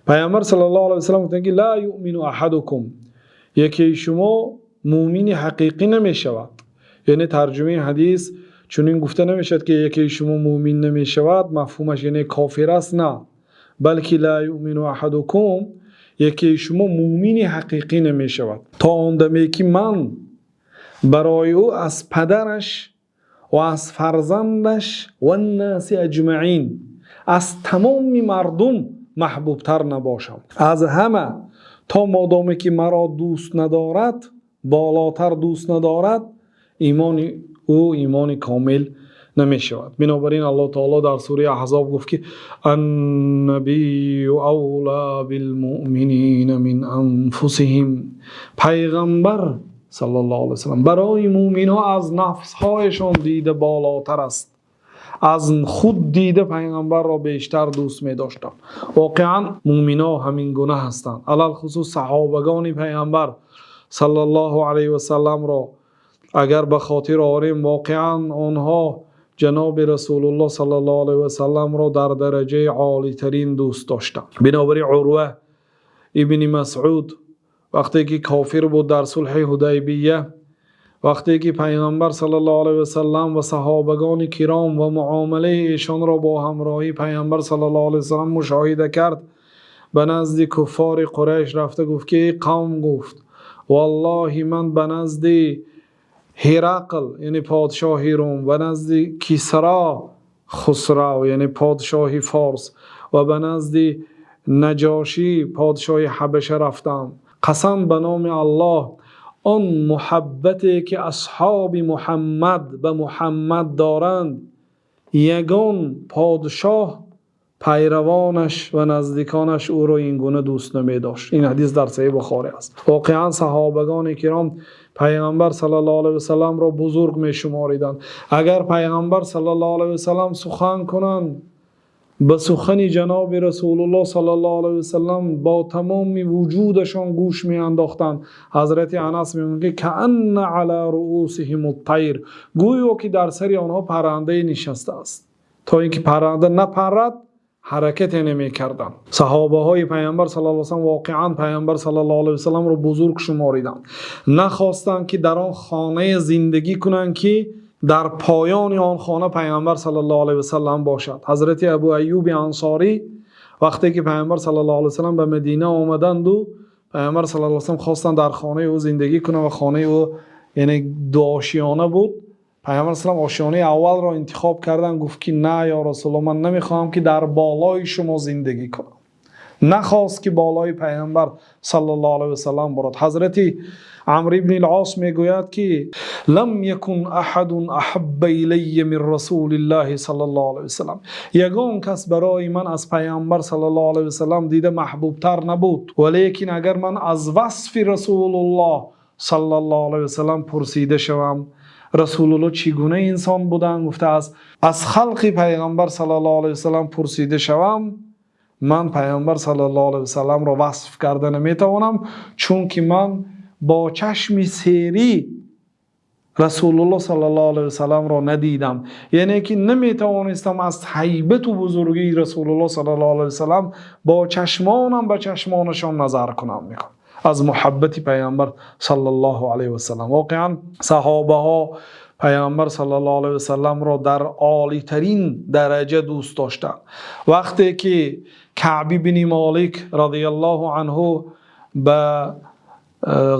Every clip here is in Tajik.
Паёмбар саллаллоҳу алайҳи васаллам гуфтанд, ки لا يؤمن أحدكم, якеи шумо мӯмини ҳақиқӣ намешавад. Яъне тарҷумаи ҳадис чунин гуфта намешавад, ки якеи шумо мӯмин намешавад, мафҳумаш яъне кофир аст. На, балки لا يؤمن أحدكم, якеи шумо мӯмини ҳақиқӣ намешавад, то он даме ки ман барои ӯ аз падараш ва аз фарзандаш والناس أجمعين, аз тамоми мардум маҳбубтар набошам. Аз ҳама то модоме ки маро дӯст надорад, болотар дӯст надорад, имони ӯ имони комил намешавад. Бинобар ин Аллоҳ таоло дар сураи Аҳзоб гуфт, ки النبي أولى بالمؤمنين من أنفسهم, Пайғамбар саллаллоҳу алайҳи васаллам барои мӯминҳо аз нафсҳояшон дида болотар аст. Аз худ дида пайғамбарро бештар дӯст медоштанд. Воқеан, мӯминҳо ҳамин гуна ҳастанд. Алалхусус саҳобагони Пайғамбар саллаллоҳу алайҳи васалламро агар ба хотир орем, воқеан онҳо ҷаноби Расулуллоҳ саллаллоҳу алайҳи васалламро дар дараҷаи олитарин дӯст доштанд. Бинобар ин Урва ибни Масъуд, вақте ки кофир буд, дар сулҳи Ҳудайбия, вақте ки Пайғамбар саллаллоҳу алайҳи васаллам ва саҳобагони киром ва муомилаи эшонро бо ҳамроҳии Пайғамбар саллаллоҳу алайҳи васаллам мушоҳида кард, ба назди куффори Қурайш рафта гуфт, ки эй қавм, гуфт, валлоҳи, ман ба назди Ҳирақл, яъне подшоҳи Рум, ба назди Кисро Хусрав, яъне подшоҳи Форс, ва ба назди Наҷошӣ, подшоҳи Ҳабаша рафтам. Қасам ба номи Аллоҳ, он муҳаббате ки асҳоби Муҳаммад ба Муҳаммад доранд, ягон подшоҳ пайравонаш ва наздиконаш ӯро ин гуна дӯст намедошт. Ин ҳадис дар Саҳеҳи Бухорӣ аст. Воқеан, саҳобагони киром Пайғамбар саллаллоҳу алайҳи васалламро бузург мешумориданд. Агар Пайғамбар саллаллоҳу алайҳи васаллам сухан кунанд, ба сухани ҷаноби Расулуллоҳ саллаллоҳу алайҳи васаллам бо тамоми вуҷудашон гӯш меандохтанд. Ҳазрати Анас мегӯяд, ки كأن على رءوسهم الطير, гӯё ки дар сари онҳо паррандае нишастааст, то ин ки парранда напаррад, ҳаракате намекарданд. Саҳобаҳои Пайғамбар саллаллоҳу алайҳи васаллам воқеан Пайғамбар саллаллоҳу алайҳи васалламро бузург шумориданд. Нахостанд, ки дар он хонае зиндагӣ кунанд, ки дар поёни он хона Пайғамбар саллаллоҳу алайҳи васаллам бошад. Ҳазрати Абу Аюби Ансорӣ, вақте ки Пайғамбар саллаллоҳу алайҳи васаллам ба Мадина омаданду, Пайғамбар саллаллоҳу алайҳи васаллам хостанд дар хонаи ӯ зиндагӣ кунанд ва хонаи ӯ, яъне дуошиёна буд. Пайғамбар салам ошёнаи аввалро интихоб карданд. Гуфт, ки на, ё Расулулло, ман намехоҳам, ки дар болои шумо зиндагӣ кунам. Нахост, ки болои Пайғамбар саллаллоҳу алайҳи васаллам бурад. Ҳазрати Амр ибни Лос мегӯяд, ки لم يكن أحد أحب إلي من رسول الله صلى الله عليه وسلم, ягон кас барои ман аз Пайғамбар саллаллоҳу алайҳи васаллам дида маҳбубтар набуд. Валекин агар ман аз васфи Расулуллоҳ саллаллоҳу алайҳи васаллам пурсида шавам, Расулуллоҳ чӣ гуна инсон буданд гуфтааст, аз халқи Пайғамбар саллаллоҳу алайҳи васаллам пурсида шавам, ман Пайғамбар саллаллоҳу алайҳи васалламро васф карда наметавонам, чунки ман бо чашми серӣ Расулуллоҳ саллаллоҳу алайҳи васалламро надидам. Яъне ки наметавонистам аз ҳайбату бузургии Расулуллоҳ саллаллоҳу алайҳи васаллам бо чашмонам ба чашмонашон назар кунам, мекун аз муҳаббати Пайғамбар саллаллоҳу алайҳи васаллам. Воқеан, саҳобаҳо Пайғамбар саллаллоҳу алайҳи васалламро дар олитарин дараҷа дӯст доштанд. Вақте ки Каъб ибни Молик радиаллоҳу анҳу ба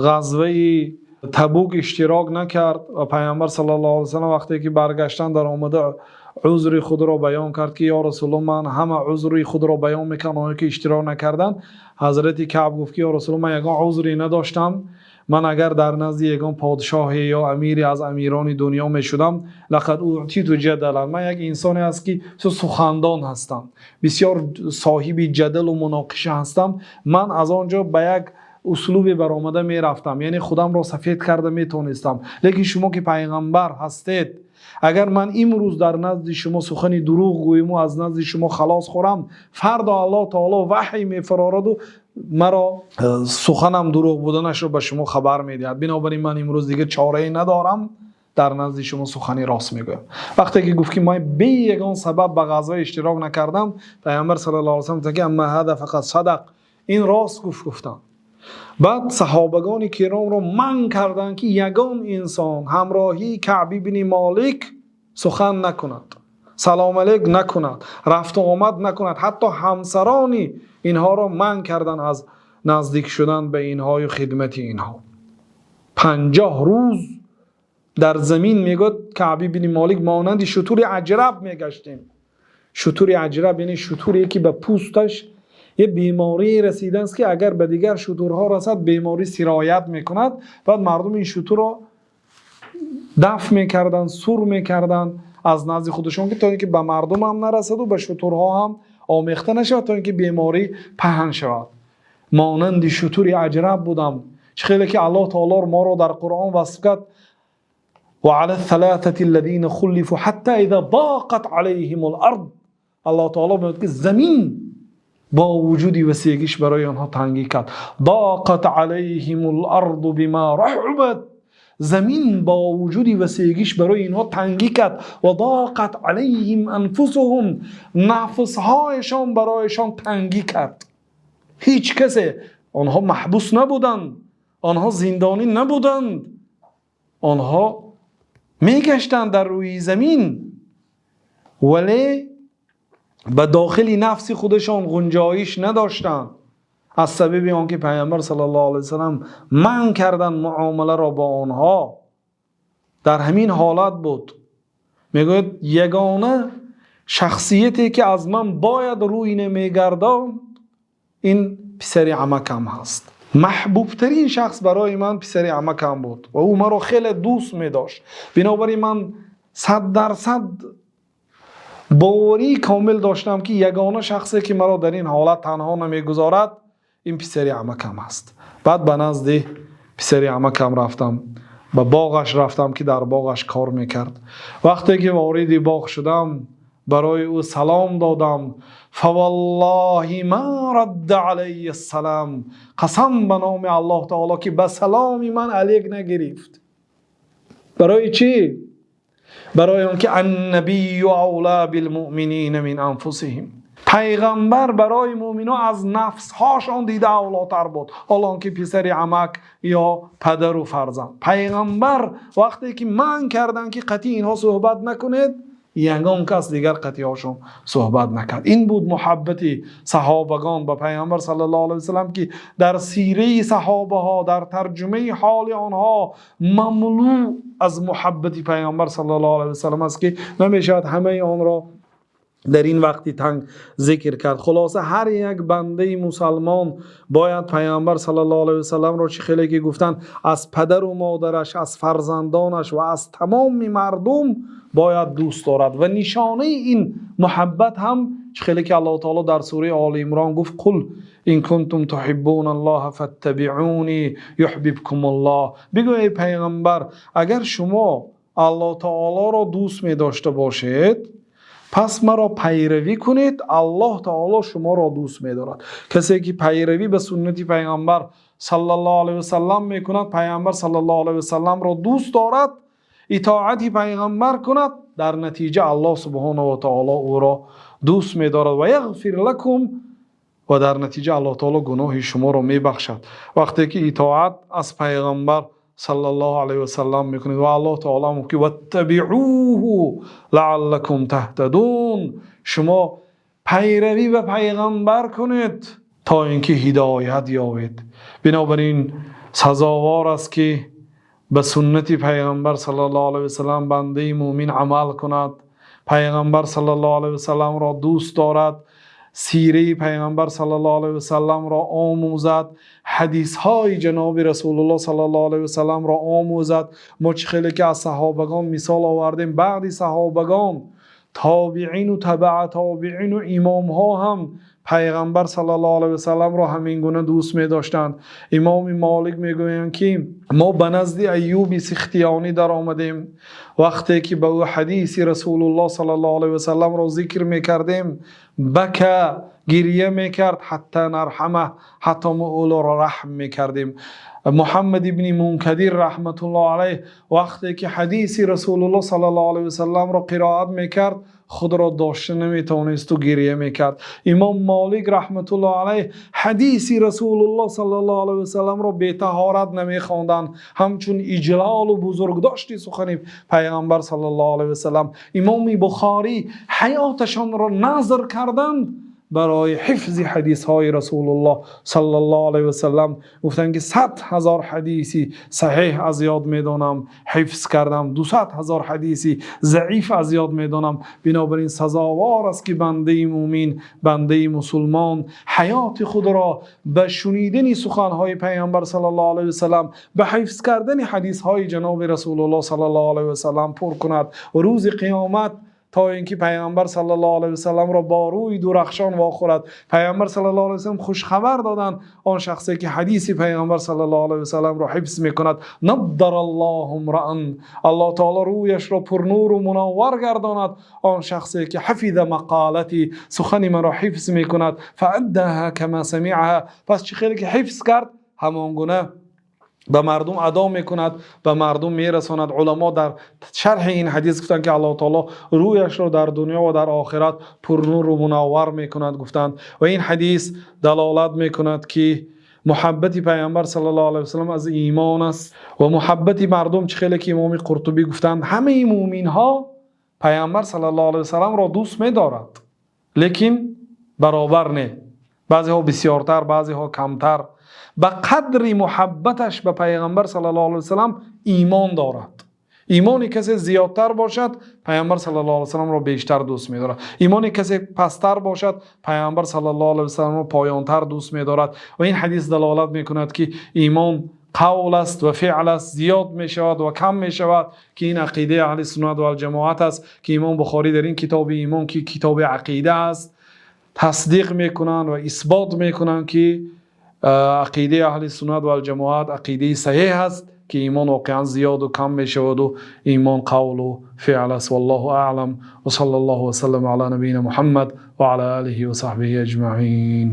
ғазваи Табук иштирок накард ва Пайғамбар саллаллоҳу алайҳи васаллам вақте ки баргаштанд, дар омада узри худро баён кард, ки ё Расулулло, ман ҳама узри худро баён мекунам, оне ки иштирок накарданд. Ҳазрати Каъб гуфт, ки ё Расулулло, ман ягон узре надоштам. Ман агар дар назди ягон подшоҳе ё амире аз амирони дунё мешудам, لقد أوتيت جدلا, ман як инсоне аст, ки бисёр сухандон ҳастам, бисёр соҳиби ҷадалу муноқиша ҳастам. Ман аз он ҷо ба як услубе баромада мерафтам, яъне худамро сафед карда метавонистам. Лекин шумо ки пайғамбар ҳастед, агар ман имрӯз дар назди шумо сухани дурӯғ гӯяму аз назди шумо халос хӯрам, фардо Аллоҳ таоло ваҳй мефарораду маро суханам дурӯғ буданашро ба шумо хабар медиҳад. Бинобар ин ман имрӯз дигар чорае надорам, дар назди шумо сухани рост мегӯям. Вақте ки гуфт, ки ман бе ягон сабаб ба ғазва иштирок накардам, Пайғамбар саллаллоҳу алайҳи васаллам гуфтанд, ки أما هذا فقد صدق. Ин рост гуфт, гуфтанд. Баъд саҳобагони киромро манъ карданд, ки ягон инсон ҳамроҳии Каъб ибни Молик сухан накунад, салому алайк накунад, рафту омад накунад. Ҳатто ҳамсарони инҳоро манъ карданд аз наздик шудан ба инҳо ва хидмати инҳо. 50 рӯз дар замин, мегӯяд Каъб ибни Молик, монанди шутури аҷраб мегаштем. Шутури аҷраб яъне шутуре ки ба пӯсташ як беморӣ расидааст, ки агар ба дигар шутурҳо расад, беморӣ сироят мекунад. Баъд мардум ин шутурро дафн мекарданд, сур мекарданд аз назди худашон, ки то инки ба мардум ҳам нарасад ва ба шутурҳо ҳам омехта нашавад, то инки беморӣ паҳн шавад. Монанди шутури аҷраб будам. Чӣ хеле ки Аллоҳ таъоло моро дар Қуръон васф кард: وعلى الثلاثة الذين خلفوا حتى إذا ضاقت عليهم الأرض. Аллоҳ таъоло мегӯяд, ки замин бо вуҷуди васеъгиш барои онҳо тангӣ кард. ضاقت عليهم الأرض بما رحبت. Замин бо вуҷуди васеъгиш барои инҳо тангӣ кард. وضاقت عليهم أنفسهم. Нафсҳояшон барояшон тангӣ кард. Ҳеҷ касе, онҳо маҳбус набуданд, онҳо зиндонӣ набуданд, онҳо мегаштанд дар рӯи замин, вале ба дохили нафси худашон гунҷоиш надоштанд, аз сабаби он ки Паёмбар саллаллоҳу алайҳи васаллам манъ карданд муомиларо бо онҳо. Дар ҳамин ҳолат буд. Мегӯяд, ягона шахсияте ки аз ман бояд рӯй намегардонд, ин писари амакам ҳаст. Маҳбубтарин шахс барои ман писари амакам буд ва ӯ маро хеле дӯст медошт. Бинобар ин ман 100% боварии комил доштам, ки ягона шахсе ки маро дар ин ҳолат танҳо намегузорад, ин писари амакам аст. Баъд ба назди писари амакам рафтам, ба боғаш рафтам, ки дар боғаш кор мекард. Вақте ки вориди боғ шудам, барои ӯ салом додам. فوالله ما رد علي السلام. Қасам ба номи Аллоҳ таоло, ки ба саломи ман алек нагирифт. Барои чӣ? Барои он ки النبي أولى بالمؤمنين من أنفسهم. Пайғамбар барои мӯмино аз нафсҳошон дида авлотар буд, ҳоло он ки писари амак ё падару фарзанд. Пайғамбар вақте ки манъ карданд, ки қатъи инҳо суҳбат накунед, ягон кас дигар қатъиҳошон суҳбат накард. Ин буд муҳаббати саҳобагон ба Пайғамбар саллаллоҳу алайҳи васаллам, ки дар сираи саҳобаҳо, дар тарҷумаи ҳоли онҳо мамлӯ аз муҳаббати Пайғамбар саллаллоҳу алайҳи васаллам аст, ки намешавад ҳамаи онро дар ин вақти танг зикр кард. Хулоса, ҳар як бандаи мусалмон бояд Пайғамбар саллаллоҳу алайҳи васалламро, чӣ хеле ки гуфтанд, аз падару модараш, аз фарзандонаш ва аз тамоми мардум бояд дӯст дорад. Ва нишонаи ин муҳаббат ҳам, чӣ хеле ки Аллоҳу таоло дар сураи Оли Имрон гуфт: قل إن كنتم تحبون الله فاتبعوني يحببكم الله. Бигӯ, эй пайғамбар, агар шумо Аллоҳ таолоро дӯст медошта бошед, пас маро пайравӣ кунед, Аллоҳ таоло шуморо дӯст медорад. Касе ки пайравӣ ба суннати Пайғамбар саллаллоҳу алайҳи васаллам мекунад, Пайғамбар саллаллоҳу алайҳи васалламро дӯст дорад, итоати Пайғамбар кунад, дар натиҷа Аллоҳ субҳонаҳу ва таоло ӯро дӯст медорад. ويغفر لكم. Ва дар натиҷа Аллоҳ таоло гуноҳи шуморо мебахшад, вақте ки итоат аз Пайғамбар саллаллоҳу алайҳи васаллам мекунед. Ва Аллоҳ таоло ки: واتبعوه لعلكم تهتدون. Шумо пайравӣ ба Пайғамбар кунед, то ин ки ҳидоят ёбед. Бинобар ин сазовор аст, ки ба суннати Пайғамбар саллаллоҳу алайҳи васаллам бандаи мӯмин амал кунад, Пайғамбар саллаллоҳу алайҳи васалламро дӯст дорад, сираи Пайғамбар саллаллоҳу алайҳи васалламро омӯзад, ҳадисҳои ҷаноби Расулуллоҳ саллаллоҳу алайҳи васалламро омӯзад. Мо чӣ хеле ки аз саҳобагон мисол овардем, баъди саҳобагон тобиину табаа тобиину имомҳо ҳам Пайғамбар саллаллоҳу алайҳи васалламро ҳамин гуна дӯст медоштанд. Имоми Молик мегӯянд, ки мо ба назди Аюби Сихтиёнӣ даромадем. Вақте ки ба ӯ ҳадиси Расулуллоҳ саллаллоҳу алайҳи васалламро зикр мекардем, بكى. Гиря мекард, حتى نرحمه, ҳатто мо ӯро раҳм мекардем. Муҳаммад ибни Мункадир раҳматуллоҳи алайҳ вақте ки ҳадиси Расулуллоҳ саллаллоҳу алайҳи васаллам ро қироат мекард, худро дошта наметавонист ва гиря мекард. Имом Молик раҳматуллоҳи алайҳ ҳадиси Расулуллоҳ саллаллоҳу алайҳи васаллам ро бетаҳорат намехонданд, ҳамчун иҷлол ва бузургдошти сухани Паёмбар саллаллоҳу алайҳи васаллам. Имом Бухорӣ ҳаёташонро назр карданд барои ҳифзи ҳадисҳои Расулуллоҳ саллаллоҳу алайҳи васаллам. Гуфтанд, ки 100 000 ҳадиси саҳеҳ аз ёд медонам, ҳифз кардам, 200 000 ҳадиси заиф аз ёд медонам. Бинобар ин сазовор аст, ки бандаи мӯмин, бандаи мусулмон ҳаёти худро ба шунидани суханҳои Паёмбар саллаллоҳу алайҳи васаллам, ба ҳифз кардани ҳадисҳои ҷаноби Расулуллоҳ саллаллоҳу алайҳи васаллам пур кунад ва рӯзи қиёмат то инки Паёмбар саллаллоҳу алайҳи васаллам ро бо рӯи дурахшон вохӯрад. Паёмбар саллаллоҳу алайҳи васаллам хушхабар доданд: он шахсе ки ҳадиси Паёмбар саллаллоҳу алайҳи васаллам ро ҳифз мекунад, نضر الله امرأ, Аллоҳ таъоло рӯяшро пурнур ва мунаввар гардонад, он шахсе ки حفظ مقالتي, сухани маро ҳифз мекунад, فأداها كما سمعها, пас чӣ хеле ки ҳифз кард, ҳамон гуна ба мардум адо мекунад, ба мардум мерасонад. Уламо дар шарҳи ин ҳадис гуфтанд, ки Аллоҳ таъоло рӯяшро дар дунё ва дар охират пурнур ва мунаввар мекунад, гуфтанд. Ва ин ҳадис далолат мекунад, ки муҳаббати Паёмбар саллаллоҳу алайҳи васаллам аз имон аст ва муҳаббати мардум, чӣ хеле ки имоми Қуртубӣ гуфтанд, ҳамаи мӯминҳо Паёмбар саллаллоҳу алайҳи васалламро дӯст медорад, лекин баробар не, баъзеҳо бисёртар, баъзеҳо камтар. Ба қадри муҳаббаташ ба Паёмбар саллаллоҳу алайҳи васаллам имон дорад. Имони касе зиёдтар бошад, Паёмбар саллаллоҳу алайҳи васалламро бештар дӯст медорад. Имони касе пасттар бошад, Паёмбар саллаллоҳу алайҳи васалламро поёнтар дӯст медорад. Ва ин ҳадис далолат мекунад, ки имон қавл аст ва феъл аст, зиёд мешавад ва кам мешавад, ки ин ақидаи аҳли суннат вал ҷамоат аст, ки имом Бухорӣ дар ин китоби имон, ки китоби ақида аст, тасдиқ мекунанд ва исбот мекунанд, ки ақидаи аҳли суннат вал ҷамоат ақидаи саҳеҳ аст, ки имон воқеан зиёду кам мешаваду имон қавлу феъл аст. Валлоҳу аълам, ва саллаллоҳу васаллам ала набийина Муҳаммад ва ала олиҳи ва саҳбиҳи аҷмаин.